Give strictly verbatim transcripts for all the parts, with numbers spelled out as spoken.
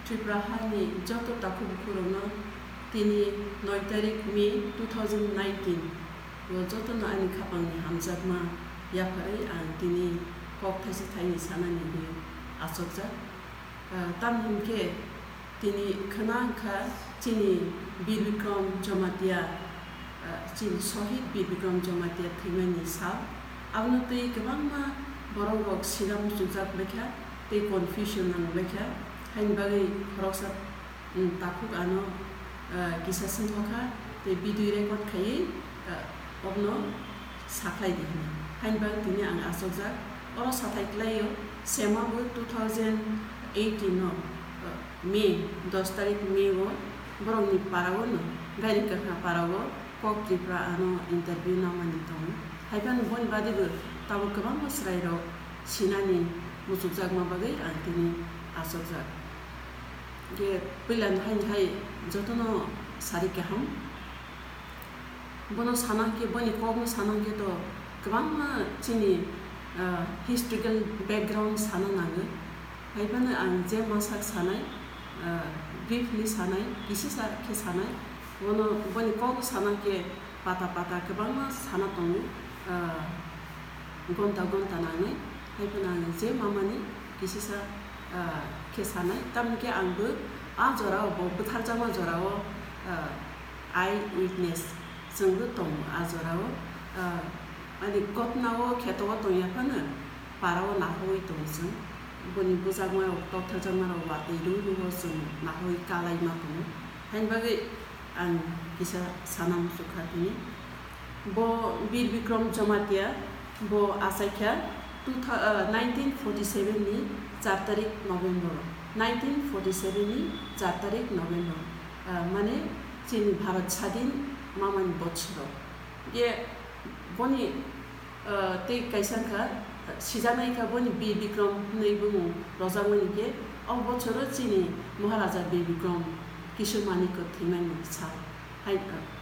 Tripura hani joto takhuk bukhurokno tini noi tarik May two thousand nineteen o jotono ani khapangni hamjakma yapharwi ang tini kok thaisa thaini sanani hinwi achukjak. Ah, tamni hinkhe tini khna wngkha chini Bir Bikram Jamatia, ah, chini Shohid Bir Bikram Jamatia thwimani sal. Abono twi kwbangma borok rok sina muchungjak baikha tei confusion nang baikha. Haini bagwi khoroksa, mm, takhuk ano, ah, kisa swngjokha tei video record khaiwi, ah, obono sakhlai di hwnwi. Haini bagwi tini ang achukjak. Oro sathai kwlaio, sema bo two thousand eighteen no, ah, May, dos tarik May o borokni para o no, Gairikakha para o Kok Tripura ano interview namani tongo. Haiphano boni badi bo tabuk kwbangma chwrairok sinani muchukjakma bagwi ang tini achukjak. Ge puila ni hai hai jotono sari kaham. Bono sana hwnkhe, boni kokno sana hwnkhe to kwbangma chini, ah, historical background sana nango. Haiphano ang je masak sanai, ah, briefly sanai, kisisa khe sanai. Bono, boni kokno sana hwnkhe pata pata kwbangma sana tongo, ah, gonta gonta nangnai. Haiphano ang je mamani kisisa, ah, khe sanai. Tamni khe ang bo a jorao, bo bwtharjakma jorao, ah, eye witness chwngbo tongo a jorao, ah, ani gotnao kheto o tongya phano parao nahoi tongo chwng. Boni bwjakma rok, tokthokjakma rok watwi rw rw o chwng nahoi kalaima tongo. Haini bagwi ang kisa sana muchukha tini. Bo Bir Bikram Jamatia, bo achaikha two thou-, ah, nineteen forty seven ni char tarik November, nineteen forty seven ni char tarik November, ah, mane chini Bharat sadin mamani bochoro. Ye boni, ah, tei kaisa wngkha, sijaknai kha boni Bir Bikram hwnwi bumung rojakmani khe, o bochoro chini Maharaja Bir Bikram Kishore Manikya thwimani sal. Hai,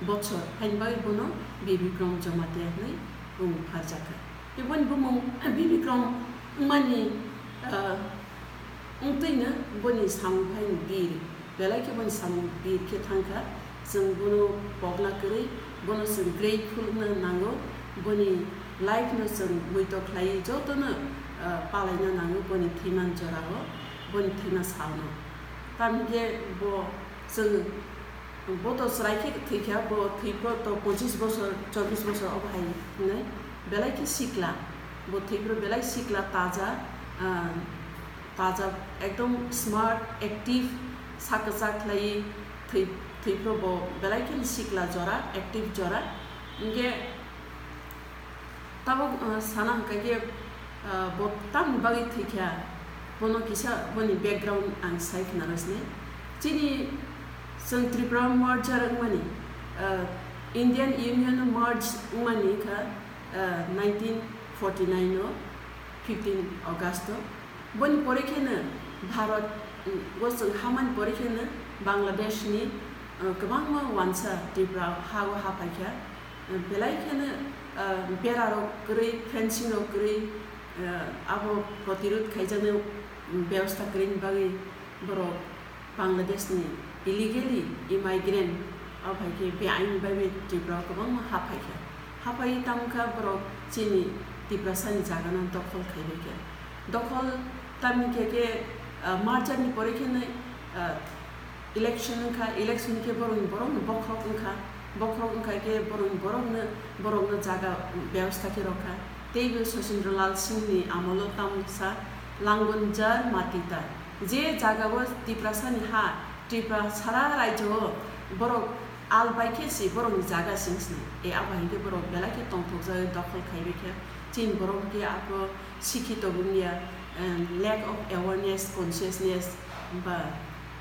bochor, haini bagwi bono Bir Bikram Jamatia hwnwi bumung pharjakha. Tei boni bumung Bir Bikram wngmani, ah, wngtwino boni samung hai Bir, belai khe boni samung Bir khe thangkha. Chwng bono pokna kwrwi, bono chwng grateful wngna nango, boni life no chwng muitok khlaiwi jotono, ah, palaina nango boni thwiman jorao, boni thwima salno. Tamni khe bo chwng Bo to chwrai khe thwikha, bo thwiphro to pochis bosor, chobbish bosor obo hai wngnai. Belai khe sikla, bo thwiphro belai sikla, taja, ah, taja, ekdom smart, active, sak kwchak khlaiwi thwi-, thwiphro bo belai kheno sikla jora, active jora. Hinkhe Tabuk, uh, sana hwnkha khe, uh, bo tamni bagwi thwikha, bono kisa boni background ang sai khna rw sini. Chini chwng Tripura merger wngmani, uh, Indian Union merge wngmani wngkha, uh, nineteen forty nine o, fifteen August o. Boni pore kheno Bharat, mm, o chwng hamani pore kheno Bangladesh ni, uh, kwbangma wansa Tripura ha o haphaikha. Belai kheno, ah, bera rok kwrwi, fencing rok kwrwi, ah, abo protirod khaijaknai bebosta kwrwini bagwi borok Bangladesh ni illegally immigrant, abo hai khe beain bai bai Tripura o kwbangma haphaikha. Haphaiwi tamo kha borok chini Tiprasa ni jaga no dokhol khaibai kha. Dokhol tamni khe khe, ah, merger ni pore kheno, ah, Election wngkha, election khe borokni borokno bokhorok wngkha, bokhorok wngkha khe borokni borokno, borokno jaga bebosta khe rwkha. Teibo Sachindralal Singhni amolo tamsa Langonjar Matita, je jagao Tiprasani ha, Tripura sara rajyo o borok al bai khe se borokni jaga sing sini. E abo hai khe borok belai khe tongthokjagwi dokhol khaibai khe chini borok khe abo sikhito wngya, em, lack of awareness, consciousness, ba,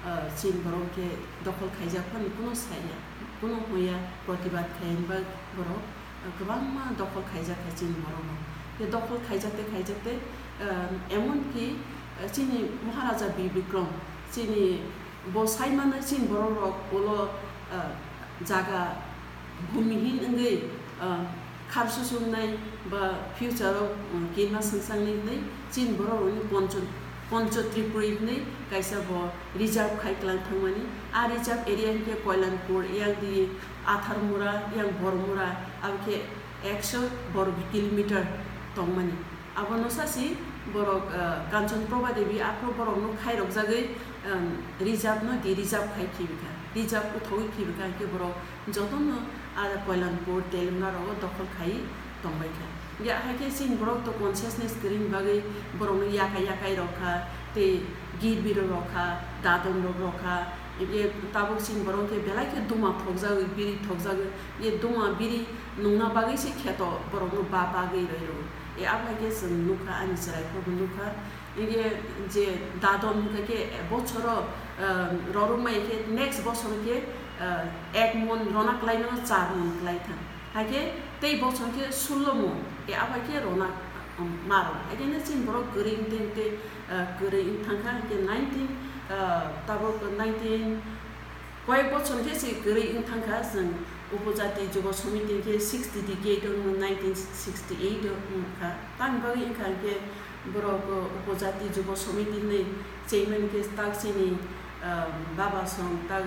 eh, chini borok khe dokhol khaijak phano kuno saya, kuno hoya, protibad khaiyani ba borok, eh, kwbangma dokhol khaijak kha chini borok no. Khe dokhol khaijakte khaijakte, eh, emon ki, eh, chini Maharaja Bir Bikram, chini Bo sai mano chini borok rok ulo, ah, jaga bhumihin wngwi, ah, khar susumnai ba future o, um, kinma swngchangnai hinwi chini borok rokni ponchon, Poncho Tripuri hinwi kaisa bo reserve khai klang thangmani. A reserve area hinkhe Koilanpur, yang di Atharmura, yang Bormura, abokhe ekso borok kilometer tongmani. Abono sasi borok, ah, Kanchon Prabha Devi aphuru borokno khairokjagwi, um, reserve no di reserve khai khibikha, reserve uthawi khibikha, hinkhe borok jotono a Koilanpur, Telimra rogo dokhol khai tongbaikha. Ya, haikhe chini borok to consciousness kwrwini bagwi borokno yakai yakai rokha, tei girbi rok rokha, dadon rok rokha, ye tabuk chini borok khe belai khe duma thokjagwi, biri thokjagwi, ye duma biri nungna bagwi se kheto borokno ba bagwi rwi rwo. E abo hai khe chwng nukha, ani chwrai phuru nukha. Ye je dadon hwnkha khe bochoro, ah, rorokmai khe next bochor khe, ah, ek mon rona kwlaimano char mon kwlai thang. Haikhe tei bochor khe sullo mon, e abo hai khe rona, um, maro. Haikhe no chini borok kwrwi wngtwi wngtwi, ah, kwrwi wng thangkha, haikhe nineteen, ah, tabuk nineteen, koyek bochor khe se kwrwi wng thangkha, chwng Upojati Jubo Somiti khe sixth decade wng nineteen sixty eight o wngkha. Tamni bagwi wngkha hinkhe borok, uh, Upojati Jubo Somiti hinwi chairman khe tak chini, ah, baba song tak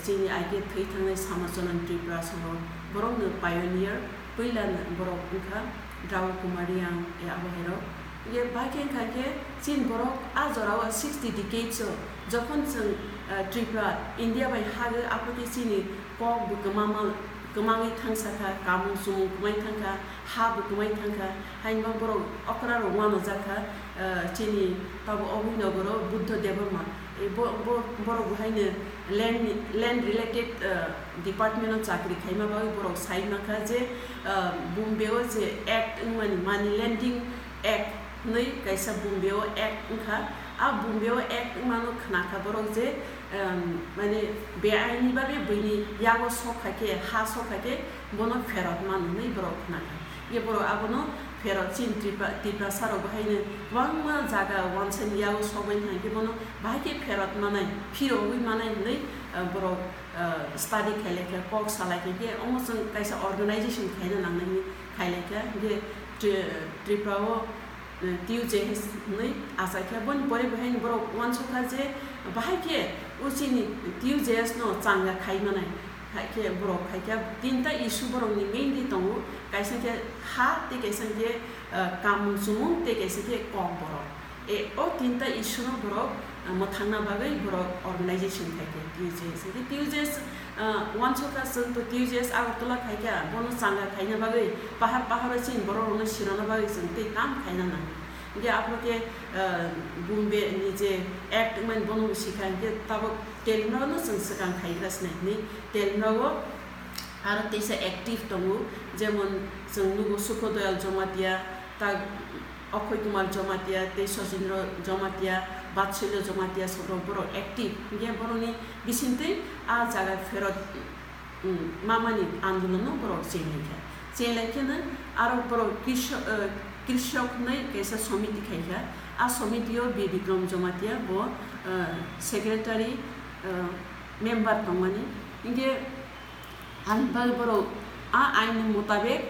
chini aike thwi thangnai Samacharan Tripura songo borokno pioneer puila borok wngkha Drago Kumar Reang, e abo hai rok. Ye bahai khe wngkha khe chini borok a jorao sixty decades o jokhon chwng, ah, Tripura India bai hagwi aphuru khe chini kok bo kwmama, kwmangwi thangsa kha, kamung chumung kwmai thangkha, ha bo kwmai thangkha, haino borok okra rok uanajak kha, ah, chini tabo Abhinogoro Buddha Debbarma. E bo, bo, borok bo haino land, land related, ah, department o chakri khaima bagwi borok sai mankha je, ah, Bombay o je act wngmani Money Lending Act hinwi kaisa Bombay o act wngkha. A Bombay o act wngmano khnakha borok je, um, mane beaini babe buini yago sok kha khe, ha sok kha khe bono pherot mano hinwi borok khnakha. Ye borok abono pherot chini Tripura, Tiprasa rok bo haino kwbangma jaga wansani yago sogwi thang khe bono bahai khe pherot manai, phirogwi manai hinwi, uh, borok, uh, study khailai kha, kok salai kha. Khe omo chwng kaisa organization khaina nangnai hinwi khailai kha. Hinkhe Tri-, Tripura o, uh, T U J S hinwi achaikha. Boni pore bo haino borok uansukha je bahai khe o chini T U J S no changa khai manai. Hai khe borok khai kha tinta issue borokni mainly tongo, kaisa khe ha, tei kaisa khe, ah, kamung chumung, tei kaisa khe kok borok. E, o tinta issue no borok, ah, mwthangna bagwi borok organization khai kha T U J S. Hinkhe T U J S, ah, uansukha chwng to T U J S Agartala khai kha, bono changa khaina bagwi, pahar pahar o chini borok rokno sirona bagwi chwng tei kam khaina nango. Hinkhe aphuru khe, ah, Bombay ni je act wngmani bono bo sikha, hinkhe tabuk Telimra no chwng swkang khaigra sinai hinwi Telimra o aro teisa active tongo, jemon chwng nugo Sukhodoyal Jomatia, ta Okhoy Kumar Jomatia, tei Sojindro Jomatia, Batsulya Jomatia, sobrok borok active. Hinkhe borokni bisingtwi a jaga pherot, um, mamani andolon no borok chenglai kha. Chenglai kheno aro borok Krishok, eh, Krishok hinwi kaisa somiti khai kha. A somiti o Bir Bikram Jomatia bo, eh, secretary, eh, member tongmani. Hinkhe Ang bagwi borok a ain ni mutabek,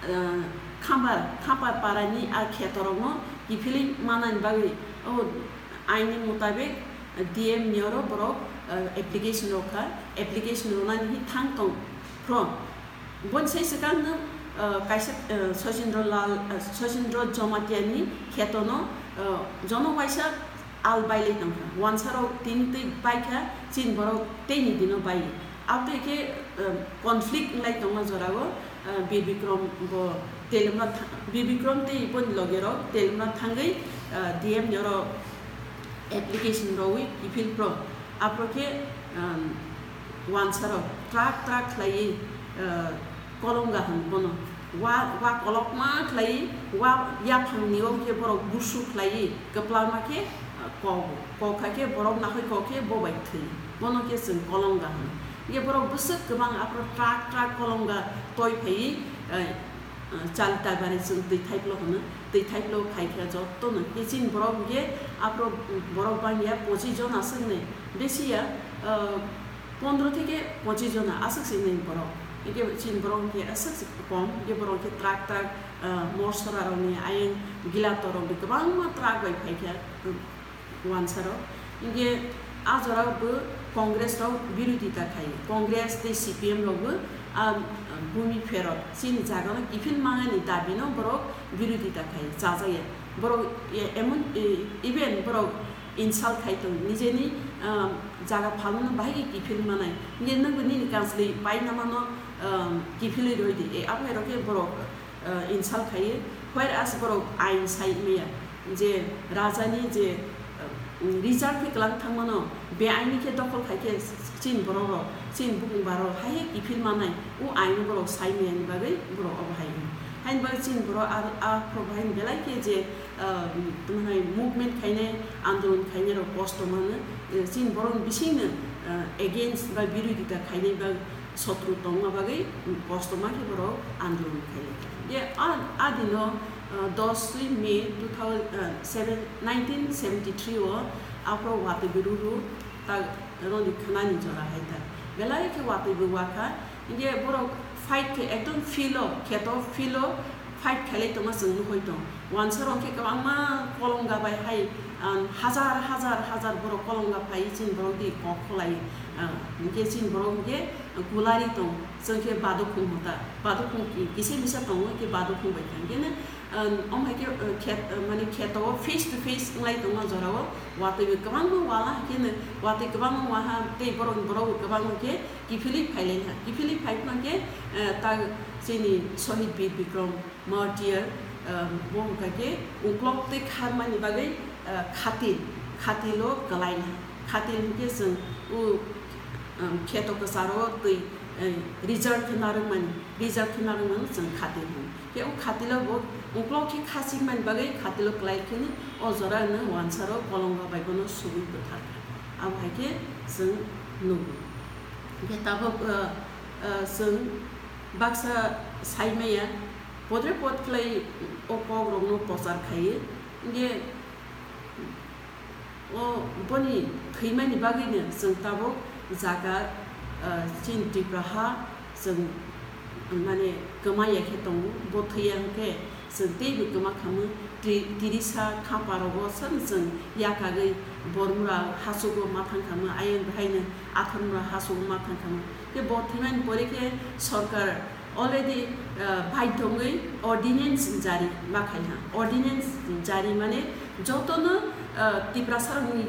ah, Khampar, Khampar para ni a kheto rok no kiphilwi manani bagwi o ain ni mutabek D M ni oro borok, ah, application rok kha, application rwnani hi thang tong phro. Boni sai swkang no, ah, kaisa, ah, Sojindro Lal, ah, Sojindro Jomatia ni kheto no, ah, jono waisa al bailai tongkha. Wansarok tini twi baikha, chini borok teini dino bai. Abtwi khe, um, conflict wnglai tongma jorao, uh, Bir Bikram bo Telimra tha-, Bir Bikram tei boni logerok Telimra thangwi, uh, D M ni oro application rwwi kiphil pro. Aphro khe, um, wansarok trak trak khlaiwi, uh, kolonga hwn bono. Wa, wa kolokma khlaiwi, wa yaphangni o khe borok busu khlaiwi, kwplama khe, ah, kogo. Kok kha khe borok nakhoi kok khe bo bai thwi. Bono khe chwng kolonga hwn. Ye borok bwswk kwbang aphro trak trak kolonga toi phaiwi, eh, eh, chal tabari chwng twi thaiplo hwno. Twi thaiplo khai khe jotono. Khe chini borok hwnkhe aphro borok bangya pochis jon aswk ni. Besi ya, eh, pondro theke pochis jona aswk se nai borok. Hingke chini borok hingke aswk se kom, hingke borok hingke truck, truck, ah, morsora rokni ayang gilato rokni kwbangma truck bai phaikha, um, Wansarok. Hinkhe a jorao bo Congress rok birodita khai. Congress tei C P M rok bo a bumi pherot chini jaga no kiphil mangani dabi no borok birodita khai, chajakya. Borok e-, emon, e-, even borok insult khai tong, nijeni, ah, jaga phalmano bahai khe kiphil manai. Hinkhe nwngbo nini kanslwi painamano, ah, kiphilwi rwidi. E, abo hai rok khe borok ah, insult khai, whereas borok ain sai maya je rajani je, ah, result khe kwlang thangmano be aini khe dokhol khai khe chini borok rok, chini bukung barok hai kiphil manai, o ain borok sai maya ni bagwi borok obo hai. Haini bagwi chini borok a, a phoro bahai belai khe je, ah, tamo hai movement khainai, andolon khainai rok kosto mano, eh, chini borok ni bisingno, ah, against ba birodita khainai ba sotru tongma bagwi kosto ma khe borok andolon khailai. Ye a, a dino, ah, dos swi May two thousand, ah, seven, nineteen seventy three o aphro watwi bo ruru ta roni khwnani jora hai ta. Belai khe watwi bo wakha. Hinkhe borok fight khe ekdom field o, kheto field o fight khailai tongma chwng nuhoi tong. Wansarok khe kwbangma kolonga bai hai, um, hajar hajar hajar borok kolonga phai chini borok di kok kholai, uh, hinkhe chini borok hinkhe gulari tong, chwng khe badukhung hota, badukhung ki-, kisa misa tongo, hinkhe badukhung bai kha. Hinkhe, um, omo hai khe, uh, khet, uh, mane kheto o face to face wnglai tongma jorao watwi bo kwbangma wala, hinkhe watwi kwbangma waha tei borok, borok bo kwbangma khe kiphilwi phailai ha, kiphilwi phai phano khe, uh, ta chini Shohid Bir Bikram Martyr, um, bo hwnkha khe uklok tei kharmani bagwi, uh, khatil, khatilo kwlaina. Khatil hinkhe chwng o, um, kheto kwcharo twi, eh, result khe narwkmani, result khe narwkmani chwng khatil hwn. Khe o khatilo bo uklok khe khasikmani bagwi khatilo kwlai kheno o jorano wansaro kolonga bai bono subui bwtharkha. Abo hai khe chwng nugo. Hinkhe tabuk, uh, uh, chwng baksa saimaya, podre pod khlai o kokrokno prochar khaiwi. Hinkhe o boni thwimani bagwino chwng tabuk jaga, ah, chini Tripura ha chwng mane kwmaya khe tongo. Bo thwiya hinkhe chwng teibo kwma khamu. Tri-, tirisa khaparogo sano chwng yakagwi Bormura hachugo ma thang khamu, ayang bahaino Atharmura hachugo ma thang khamu. Khe bo thwimani pore khe sorkar already, ah, baidhyo wngwi ordinance jari ma khai ha. Ordinance jari mane jotono, ah, Tiprasarokni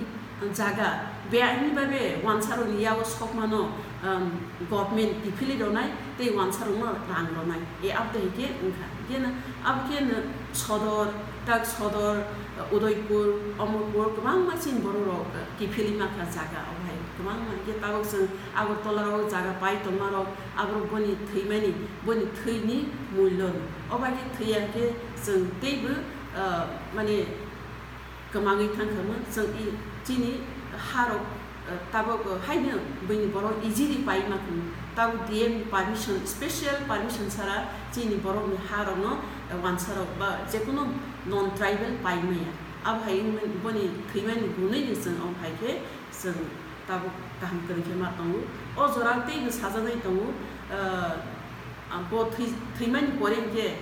jaga be aini babe wansarokni yago sokmano, um, government kiphilwi rwnai tei wansarokno rang rwnai. E abo hai khe wngkha. Hinkhe no abo khe no Sodor, tak Sodor, Udaipur, Amarpur kwbangma chini borok rok kiphilwi ma kha jaga o hai kwbangma. Hinkhe tabuk chwng Agartala rok jaga pai tongma rok, aborok boni thwimani, boni thwini mullo no. O bai khe thwiya khe chwng teibo, ah, mane kwmangwi thang khamu, chwng i chini ha rok, ah, tabuk, ah, haino buini borok easily pai ma khamu. Tabuk D M permission, special permission sara chini borokni ha rokno, ah, wansa rok ba jekono non tribal pai maya. Abo hai wngmani, boni thwimani gunui ni chwng o hai khe chwng tabuk kaham kwrwi khe ma tongo. O jora teibo sajagwi tongo, ah, bo thwi-, thwimani pore hinkhe,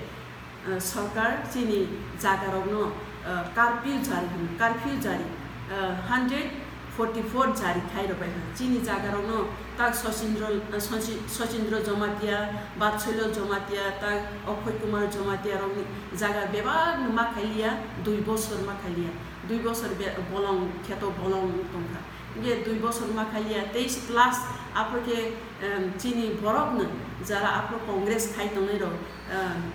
ah, sorkar chini jagarokno, ah, curfew jari hwn, curfew jari, ah, hundred forty four jari khai rwbai hwn. Chini jagarokno tak Sachindra, ah, Sachi-, Sachindra Jamatia, Vatsalya Jamatia, tak Akshay Kumar Jamatia rokni jaga bebakno ma khai liya, dui bosor ma khai liya. Dui bosor be-, bolong, kheto bolong tongkha. Hinkhe dui bosor ma khai liya, teis plus, aphro khe, em, chini borokno jara aphro Congress khai tongnai rok, em,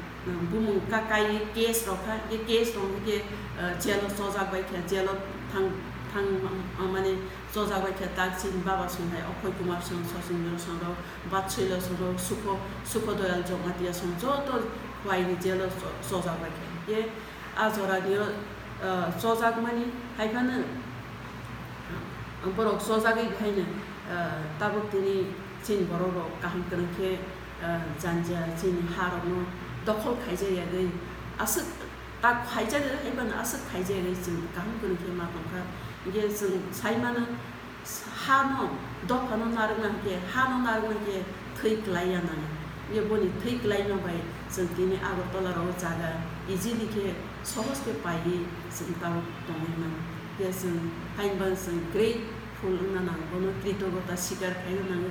bumung ka-, kai case rok kha, khe case rok khe, eh, jail o chojak bai kha, jail o thang, thang, ah, mane chojak bai kha, tak chini baba song hai Akshay Kumar song, Sachin song rok, Vatsalya song rok, Sukho, Sukho Doyal Jamatia song joto khuaini jail o cho-, chojak bai kha. Khe a jora ni o, ah, chojak mani hai phano, ah, borok chojagwi haino, ah, tabuk tini chini borok rok kaham kwrwng khe, ah, janja chini ha rok no dokhol khaijak yagwi aswk tak khaijak hai phano aswk khaijak yagwi chwng kaham kwrwng khe ma tongkha. Hinkhe chwng sai mano, hano dophano narwkna hinkhe, hano narwkna hinkhe thwi kwlaiya nango. Hinkhe boni thwi kwlaima bai chwng tini Agartala rogo jaga easily khe, sohos khe paiwi chwng tabuk tongwi mano. Khe chwng hainbang chwng grateful wngna nango, bono kritogota sikar khaina nango.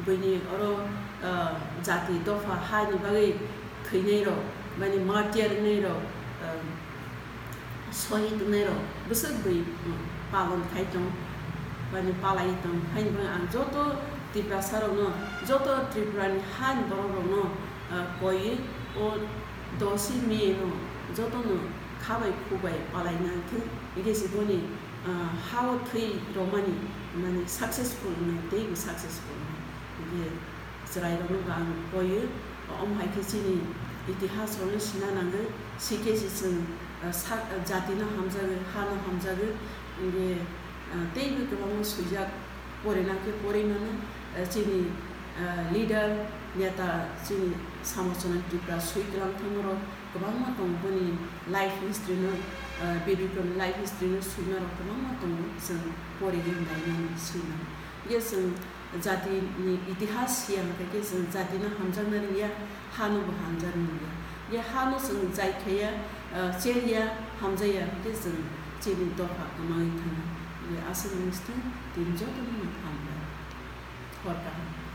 Buini oro, ah, jati dopha hani bagwi thwinairok, bani martyr wngnairok, ah, sohid wngnairok bwswk bui, um, palon khai tong, bani palai tong. Hainbang ang joto Tiprasarokno, joto Tripurani hani borokrokno, ah, koiwi o dosi May no jotono kha bai khu bai palai nang thung. Hingke se boni, ah, ha-o thwi romani, mani successful wngnai, teibo successful wngnai. Hingke chwrairokno bo ang koiyo, omo hai khe chini itihasrokno sina nango, sikhe se chwng, ah, sak-, ah, jatino hamjagwi, hano hamjagwi, hingke, ah, teibo kwbangma swijak, porina khe porwi mano, ah, chini, ah, leader, neta, chini Samosonai Tripura swi kwlang thangmarok, kwbangma tongo boni life history no, ah, Bibikon life history no swima rok kwbangma tongo, chwng poriwi nainani swima. Ye chwng jati ni itihas siya hwnkhe khe chwng jati no hamjakna rwya, ha no bo hamjakna rwya. Ye ha no chwng jai khaya, ah, cherya, hamjaya hwnkhe chwng chini dopha kwmawi thangna. Ye aswk wngwi thung, tini joto no hambai. Hor kaham.